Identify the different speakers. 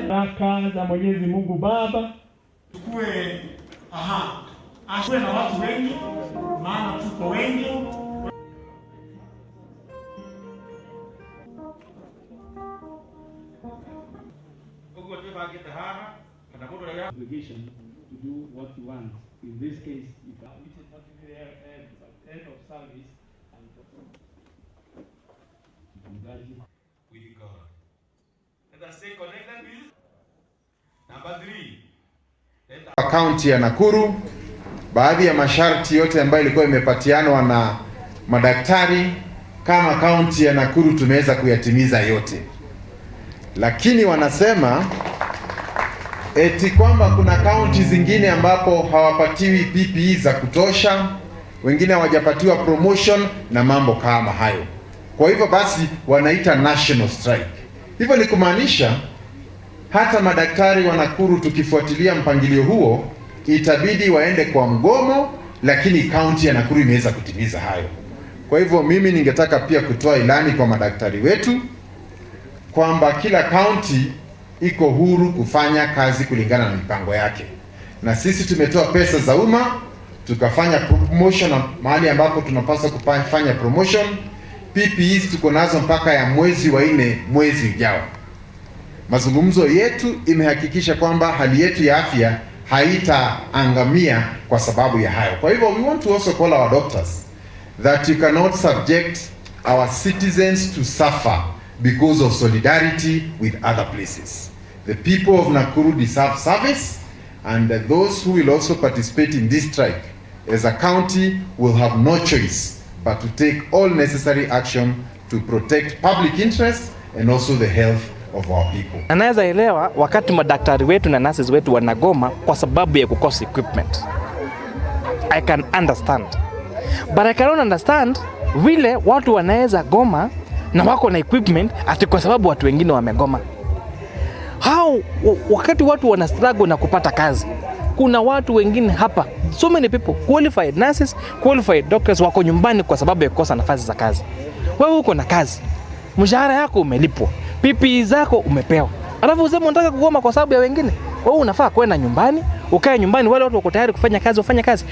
Speaker 1: Baraka za Mwenyezi Mungu Baba.
Speaker 2: Tukue aha, akuwe na watu wengi, maana tuko wengi.
Speaker 1: Obligation to do what you want. In this case, if which is not the end of service and mchungaji
Speaker 3: With God. Let us stay connected with. Number three. Let
Speaker 4: Kaunti ya Nakuru, baadhi ya masharti yote ambayo ilikuwa imepatianwa na madaktari, kama kaunti ya Nakuru tumeweza kuyatimiza yote, lakini wanasema eti kwamba kuna kaunti zingine ambapo hawapatiwi PPE za kutosha, wengine hawajapatiwa promotion na mambo kama hayo. Kwa hivyo basi wanaita national strike. Hivyo ni kumaanisha hata madaktari wa Nakuru tukifuatilia mpangilio huo itabidi waende kwa mgomo, lakini kaunti ya Nakuru imeweza kutimiza hayo. Kwa hivyo mimi ningetaka pia kutoa ilani kwa madaktari wetu kwamba kila kaunti iko huru kufanya kazi kulingana na mipango yake, na sisi tumetoa pesa za umma tukafanya promotion mahali ambapo tunapaswa kufanya promotion. PPEs tuko nazo mpaka ya mwezi wa 4 mwezi ujao. Mazungumzo yetu imehakikisha kwamba hali yetu ya afya haitaangamia kwa sababu ya hayo. Kwa hivyo we want to also call our doctors that you cannot subject our citizens to suffer because of solidarity with other places. The people of Nakuru deserve service, and those who will also participate in this strike as a county will have no choice but to take all necessary action to protect public interest and also the health of our people.
Speaker 5: Anaweza elewa wakati madaktari wetu na nurses wetu wanagoma kwa sababu ya kukosa equipment. I can understand. But I cannot understand vile watu wanaweza goma na wako na equipment ati kwa sababu watu wengine wamegoma. How wakati watu wana struggle na kupata kazi, kuna watu wengine hapa, so many people, qualified nurses, qualified doctors wako nyumbani kwa sababu ya kukosa nafasi za kazi. Wewe uko na kazi, mshahara yako umelipwa, PPE zako umepewa, alafu useme unataka kugoma kwa sababu ya wengine. Wewe unafaa kwenda nyumbani, ukae nyumbani, wale watu wako tayari kufanya kazi wafanye kazi.